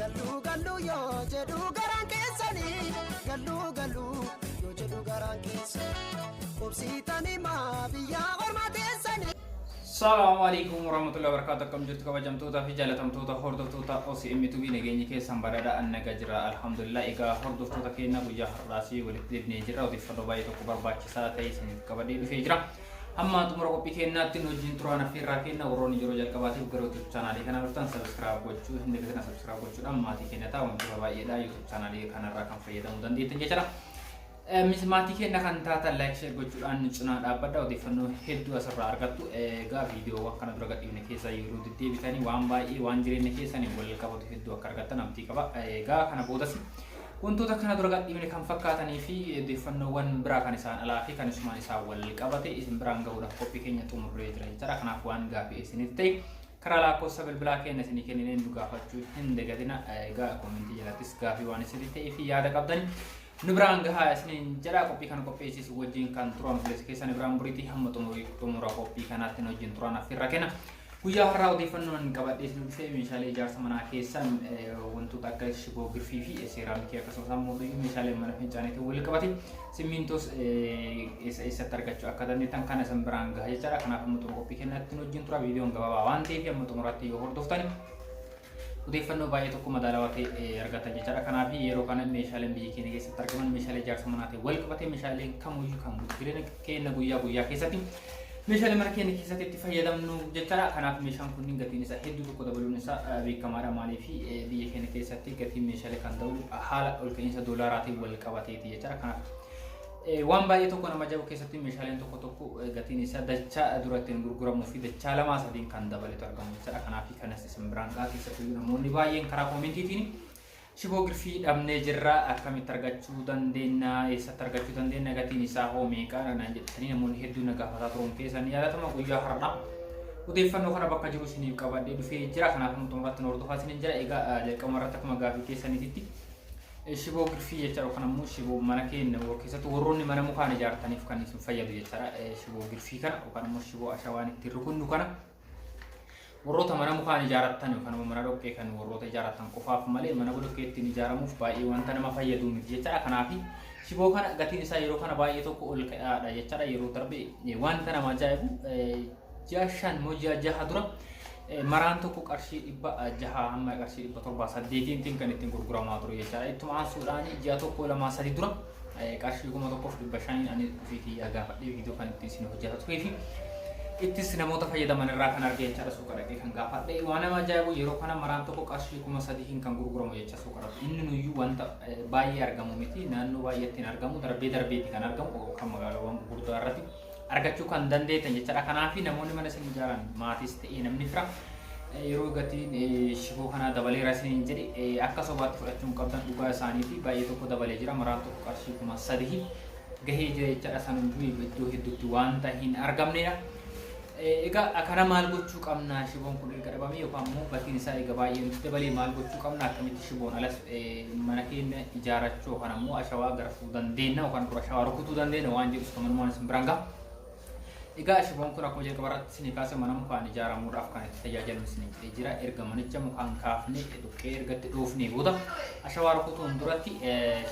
Galluu galluu yoo jedhu garaan keessanii, galluu galluu yoo jedhu garaan keessanii, qubsiitanii maa biyyaa ormaa teessanii. Salaamu alaikum warahmatullahi wabarakatuh. Akkam jirtu kabajamtoota fi jaalatamtoota hordoftoota OCM TV? Nageenyi keessan badhaadha, an naga jira, alhamdulillah. Egaa hordoftoota keenya, guyyaa har'aasii walitti deebinee jirra. Odeeffannoo baay'ee tokko barbaachisaa ta'e isiniif qabadhee dhufee jira. Hamma xumura qophii keenyaatti nu wajjin turaan affeerraa kenna. Warroonni yeroo jalqabaatiif gara YouTube chaanaalii kana dhuftan subscribe gochuu hin dagatina. Subscribe gochuudhaan maatii keenya ta'a. Wantoota baay'eedha YouTube chaanaalii kanarraa kan fayyadamuu dandeettan jechuudha. Maatii keenya kan taatan like, share gochuudhaan nu cinaa dhaabbadha. Odeeffannoo hedduu asirraa argattu. Egaa viidiyoowwan kana dura gadhiifne keessa yeroo deddeebitanii waan baay'ee waan jireenya keessanii wal qabatu hedduu akka argattan abdii qaba. Egaa kana boodas wantoota kana dura gadhiifne kan fakkaatanii fi odeeffannoowwan biraa kan isaan alaa fi kan isumaan isaan wal qabate isin biraan gahuudhaaf qophii keenya xumurree jira jechaadha. Kanaaf waan gaafii isiniif ta'e karaa lakkoofsa bilbilaa keenya isinii kennineen nu gaafachuu hin dagatina. Egaa koomentii jalattis gaafii waan isinii ta'ee fi yaada qabdani nu biraan gahaa isiniin jedha. Qophii kana qopheessisu wajjin kan turan obboleessa keessan Ibraan Buriitii. Hamma xumura qophii kanaatti nu wajjin turan affeerra kenna. Guyyaa har'aa odeeffannoon qabadhee isin dhufee meeshaalee ijaarsa manaa keessan wantoota akka shiboo girfii fi seeraamikii, akkasumas ammoo meeshaalee mana fincaaniitiin wal qabate, simmiintoos eessa eessatti argachuu akka dandeettan kana isin biraan gaha jechaadha. Kanaaf hamma xumura qophii keenyatti nu wajjin tura. Viidiyoon gabaabaa waan ta'eef hamma xumuraatti yoo hordoftani odeeffannoo baay'ee tokko madaalawaa ta'e argatan jechaadha. Kanaaf yeroo kana meeshaaleen biyya keenya keessatti argaman, meeshaalee ijaarsa manaatiin wal qabatee, meeshaaleen kamuyyuu kan jireenya keenya guyyaa guyyaa keessatti meeshaalee mana keenya keessatti itti fayyadamnu jechaadha. Kanaaf meeshaan kunniin gatiin isaa hedduu tokko dabaluun isaa beekamaadha. Maaliif biyya keenya keessatti gatiin meeshaalee kan dabalu haala ol ka'iinsa doolaaraatiin wal qabateeti jechaadha. Kanaaf waan baay'ee tokko nama ajaa'ibu keessatti meeshaaleen tokko tokko gatiin isaa dachaa dura ittiin gurguramuu fi dachaa lamaa sadiin kan dabaletu argamu jechaadha. Kanaaf kanas isin biraan gahaa. Keessattuu namoonni baay'een karaa koomentiitiin shiboo girfii dhabnee jirra, akkamitti argachuu dandeenya, eessatti argachuu dandeenya, gatiin isaa hoo meeqa naan jettanii namoonni hedduun na gaafataa turuun keessan yaadatama. Guyyaa har'aa odeeffannoo kana bakka jiru isiniif qabadhee dhufee jira. Kanaaf xumuratti nu hordofaa isiniin jira. Egaa jalqabuma irratti akkuma gaafii keessaniititti shiboo girfii jechaadha, yookaan ammoo shiboo mana keenya keessattuu warroonni mana mukaan ijaartaniif kan isin fayyadu jechaadha. Shiboo girfii kana yookaan ammoo shiboo ashawaan ittiin rukunnu kana warroota mana mukaan ijaarrattan yookaan ammoo mana dhoqqee kan warroota ijaarratan qofaaf malee mana boloqqee ittiin ijaaramuuf baay'ee wanta nama fayyadu miti jechaadha. Kanaaf shiboo kana gatiin isaa yeroo kana baay'ee tokko ol ka'aadha jechaadha. Yeroo darbe wanta nama ajaa'ibu ji'a 5 moo ji'a 6 dura maraan tokko qarshii 600 hamma qarshii 700 8tiin kan ittiin gurguramaa ture jechaadha. Ittuma aansuudhaan ji'a 1, 2, 3 dura qarshii 1500n ani ofii kiyyaa gaafadhee viidiyoo kan ittiin isin hojjetaa turee fi ittis namoota fayyadaman irraa kan arge jechaadha, suuqa dhaqee kan gaafadhe. Waan nama ajaa'ibu yeroo kana maraan tokko qarshii 3000n kan gurguramu jecha suuqa irratti. Inni nuyyuu wanta baay'ee argamu miti, naannoo baay'eetti hin argamu, darbee darbeetti kan argamu, kan magaalaawwan gurguddaa irratti argachuu kan dandeettan jechaadha. Kanaaf namoonni mana isin ijaaran, maatis ta'ee namni fira, yeroo gatiin shiboo kanaa dabaleera isiniin jedhe akka sobaatti fudhachuu hin qabdan. Dhugaa isaaniiti, baay'ee tokko dabalee jira. Maraan tokko qarshii 3000 gahee jira jechaadha. Sanuyyuu iddoo hedduutti wanta hin argamnedha. Egaa kana maal gochuu qabna? Shiboon kun erga dhabame yookaan immoo gatiin isaa egaa baay'ee nutti dabalee maal gochuu qabna? Akkamitti shiboon alas mana keenya ijaarachuu yookaan ammoo ashawaa garafuu dandeenya yookaan dura ashawaa rukutuu dandeenya waan jedhus kamanumaan isin biraan gaha. Egaa shiboon kun akkuma jalqaba irratti isinii kaase mana mukaan ijaaramuudhaaf kan itti tajaajilamu isin jedhee jira. Erga manicha mukaan kaafne, dhoqqee erga itti dhoofnee booda, ashawaa rukutuun duratti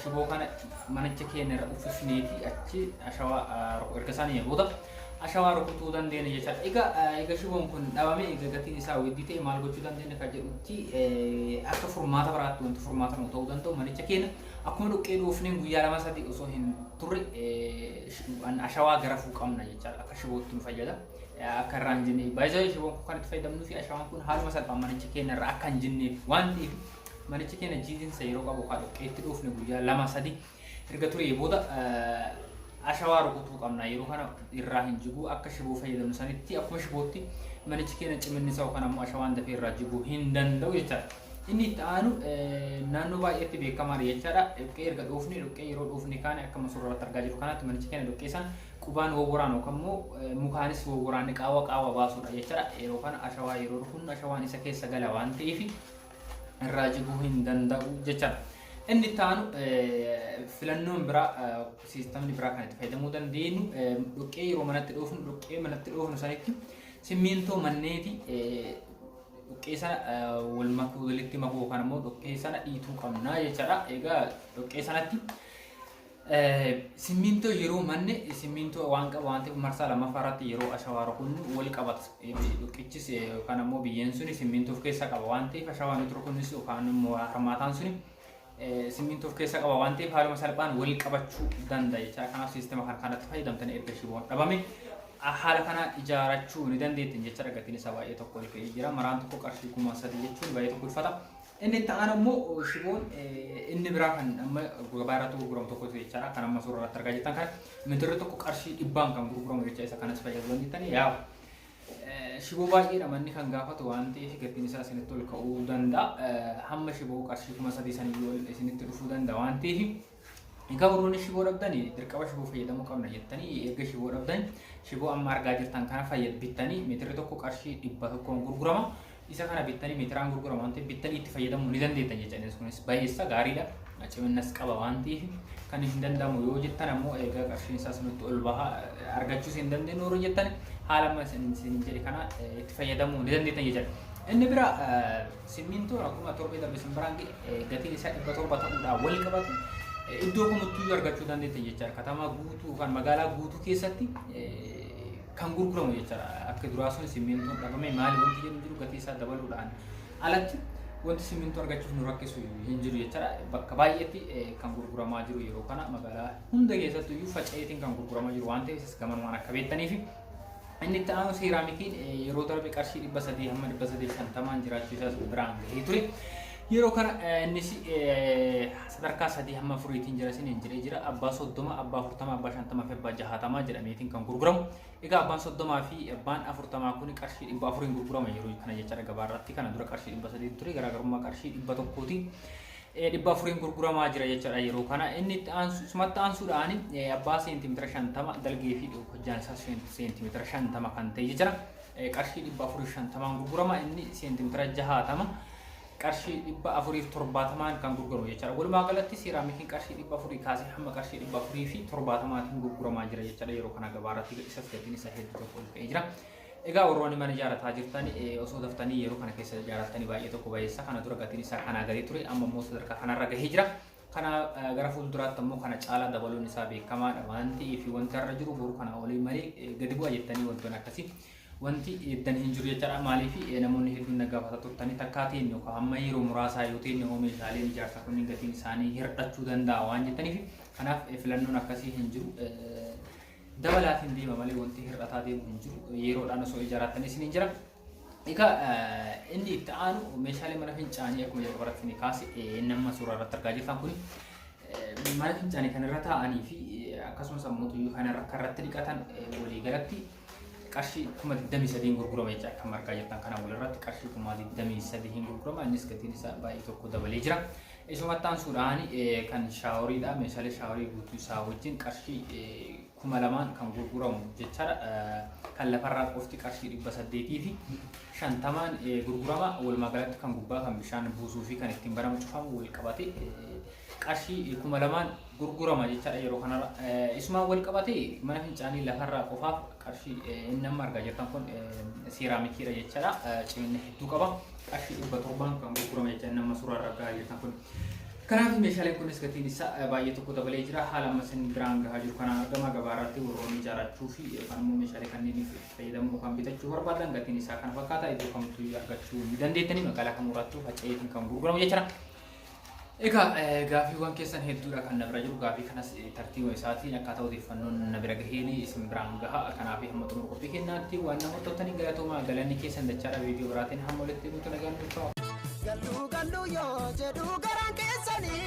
shiboo kana manicha keenya irra uffifneeti achi ashawaa erga isaanii booda ashawaa rukutuu dandeenya jechaadha. Egaa shiboon kun dhabame, egaa gatiin isaa weddii ta'e maal gochuu dandeenya kan jedhutti, akka furmaata biraatti wanti furmaata nu ta'uu danda'u manicha keenya akkuma dhoqqee dhoofneen guyyaa 2 3 osoo hin turre ashawaa garafuu qabna jechaadha. Akka shibootti nu fayyada. Akka irraa hin jinne baay'ee shiboon kun kan itti fayyadamnuu fi ashawaan kun haaluma salphaan manicha keenya irraa akka hin jinneef waan ta'eef, manichi keenya jiidhinsa yeroo qabu kan dhoqqeetti dhoofne guyyaa 2 3 erga turee booda ashawaa rukutuu qabna. Yeroo kana irraa hin jigu. Akka shiboo fayyadamnu sanitti akkuma shibootti manichi keenya ciminni isaa yookaan ammoo ashawaan dafee irraa jiguu hin danda'u jechaadha. Inni itti aanu naannoo baay'eetti beekamaadha jechaadha. Dhoqqee erga dhoofne, dhoqqee yeroo dhoofne kaane, akkuma suuraa irratti argaa jirru kanatti manichi keenya dhoqqee isaan qubaan wawwaraan yookaan immoo mukaanis wawwaraanne qaawwa qaawwa baasuudha jechaadha. Yeroo kana ashawaa yeroo rukunnu ashawaan isa keessa gala waan ta'eef irraa jiguu hin danda'u jechaadha. Inni itti aanu filannoon biraa, siistamni biraa kan itti fayyadamuu dandeenyu, dhoqqee yeroo manatti dhoofnu, dhoqqee manatti dhoofnu sanitti simmiintoo manneeti Dhoqqee sana wal makuu, walitti makuu yookaan immoo dhoqqee sana dhiituu qabna jechaadha. Egaa dhoqqee sanatti simmintoo yeroo manne simmintoo waan qabu waan ta'eef marsaa lammaffaa irratti yeroo ashawaa rukunnu wal qabata. Dhoqqichis yookaan ammoo biyyeen suni simmintoo of keessaa qaba waan ta'eef ashawaa nuti rukunnis yookaan immoo harmaataan suni simmintoo of keessaa qaba waan ta'eef haaluma salphaan wal qabachuu danda'a jechaadha. Kanaaf siistema kana kanatti fayyadamtanii erga shiboon dhabame haala kanaan ijaarachuu ni dandeettan jechaadha. Gatiin isaa baay'ee tokko ol ka'ee jira. Maraan tokko qarshii 3000 jechuun baay'ee tokko ulfata. Inni itti aanu immoo shiboon inni biraa kan amma gabaa irratti gurguramu tokkotu jechaadha. Kan amma suuraa irratti argaa jirtan kana meetirri tokko qarshii 100n kan gurguramu jecha isa kanas fayyadamuu dandeettanii yaa shiboo baay'eedha manni kan gaafatu waan ta'eef gatiin isaa isinitti ol ka'uu danda'a. Hamma shiboo qarshii 3000 saniyyuu ol isinitti dhufuu danda'a waan ta'eef egaa warroonni shiboo dhabdanii dirqama shiboo fayyadamuu qabna jettanii erga shiboo dhabdanii shiboo amma argaa jirtan kana bittanii meetirri tokko qarshii 100n gurgurama. Isa kana bittanii meetiraan gurgurama waan ta'eef bittanii itti fayyadamuu ni dandeettan jecha. Innis kunis baay'eessa gaariidha. Ciminnas qaba waan ta'eef kan hin danda'amu yoo jettan ammoo egaa qarshiin isaa sunitti ol baha argachuus hin dandeenyu yeroo jettan haala amma isin jedhe kana itti fayyadamuu ni dandeettan jechuudha. Inni bira simmintoon akkuma torbee darbe isin biraan ga'e gatiin isaa 700 ta'uudhaan wal qabatu iddoo kamittuu argachuu dandeettan jechaadha. Katamaa guutuu yookaan magaalaa guutuu keessatti kan gurguramu jechaadha. Akka duraa sun simmintoon dhabame maali wanti jedhu jiru gatii isaa dabaluudhaan alatti wanti simmintoo argachuuf nu rakkisu hin jiru jechaadha. Bakka baay'eetti kan gurguramaa jiru yeroo kana magaalaa hunda keessattuu iyyuu faca'eetiin kan gurguramaa jiru waan ta'eef gamanumaan akka beektaniif. Inni itti aanu seeraamikiin yeroo darbe qarshii 300 hamma 350n jiraachuu isaas biraan gahee ture. Yeroo kana innis sadarkaa 3 hamma 4tiin jira isiniin jedhee jira. Abbaa 30, abbaa 40, abbaa 50 fi abbaa 60 jedhameetiin kan gurguramu. Egaa abbaan 30 fi abbaan 40 kun qarshii 400n gurgurama yeroo kana jechaadha gabaa irratti. Kana dura qarshii 300 ture, garaagarummaa qarshii 100tiin 400n gurguramaa jira jechaadha yeroo kana. Inni itti aansu sumatti aansuudhaan abbaa seentimeetira 50 dalgee fi hojjaan isaa seentimeetira 50 kan ta'e jechuudha. Qarshii 450n gurgurama. Inni seentimeetira 60 qarshii 470n kan gurguramu jechaadha. Walumaa galatti seeraamikiin qarshii 400 kaasee hamma qarshii 470tiin gurguramaa jira jechaadha yeroo kana gabaa irratti isas gatiin isaa hedduu tokko ol ka'ee jira. Egaa warroonni mana ijaarrataa jirtan osoo daftanii yeroo kana keessa ijaarrattanii baay'ee tokko bayeessa. Kana dura gatiin isaa kanaa gadi ture, amma immoo sadarkaa kanarra gahee jira. Kana gara fuulduraatti ammoo kana caalaa dabaluun isaa beekamaadha waan ta'eef wanti har'a jiru boru kana olii malee gadi bu'a jettanii wantoonni akkasii wanti eddan hin jiru jechaadha. Maaliif namoonni hedduun na gaafata turtanii takkaa ta'een yookaan hamma yeroo muraasaa yoo ta'e hoo meeshaaleen ijaarsaa kunniin gatiin isaanii hir'achuu danda'a waan jettaniif kanaaf filannoon akkasii hin jiru. Dabalaatiin deema malee wanti hir'ataa deemu hin jiru. Yeroodhaan osoo ijaarrattanii isin hin jira. Egaa inni itti aanu meeshaalee mana fincaanii akkuma jalqaba irratti ni kaase inni amma suuraa irratti argaa jirtan kun mana fincaanii kan irra taa'anii fi akkasumas ammoo kan irratti dhiqatan waliigalatti qarshii 23,000 gurgurama jecha akka argaa jirtan kana walirratti qarshii 23,000 gurgurama. Innis gatiin isaa baay'ee tokko dabalee jira. Isumatti aansuudhaan kan shaaworiidha. Meeshaalee shaaworii guutuu isaa wajjin qarshii 2000n kan gurguramu jechaadha. Kan lafarraa qofti qarshii 850n gurgurama. Walumaa galatti kan gubbaa kan bishaan buusuu fi kan ittiin banamu cufamu wal qabate qarshii 2000n gurgurama jechaadha yeroo kanarra. Isumaan wal qabate mana fincaanii lafarraa qofaaf qarshii inni amma argaa jirtan kun seeraamikiidha jechaadha. Cimina hedduu qaba. Qarshii 700n kan gurgurama jecha inni amma suuraa irra argaa jirtan kun. Kanaaf meeshaaleen kunis gatiin isaa baay'ee tokko dabalee jira. Haala amma isin biraan gahaa jiru kanaan argama. Gabaa irratti warroonni ijaarrachuu fi yookaan immoo meeshaalee kanneen fayyadamuu yookaan bitachuu barbaadan gatiin isaa kana fakkaata. Iddoo kamittuu argachuu ni dandeettanii magaalaa kamuurrattuu faca'eetiin kan gurguramu jechuudha. Egaa gaaffiiwwan keessan hedduudha kan na bira jiru. Gaaffii kanas tartiiba isaatiin akkaataa odeeffannoon na bira gaheen isin biraan gaha. Kanaaf hamma xumura qophii kennaatti waan nama hordoftanii galatoomaa, galanni keessan dachaadha. Viidiyoo biraatiin hamma walitti nuti nagaan nuuf. Galluu galluu yoo jedhu garaan keessanii.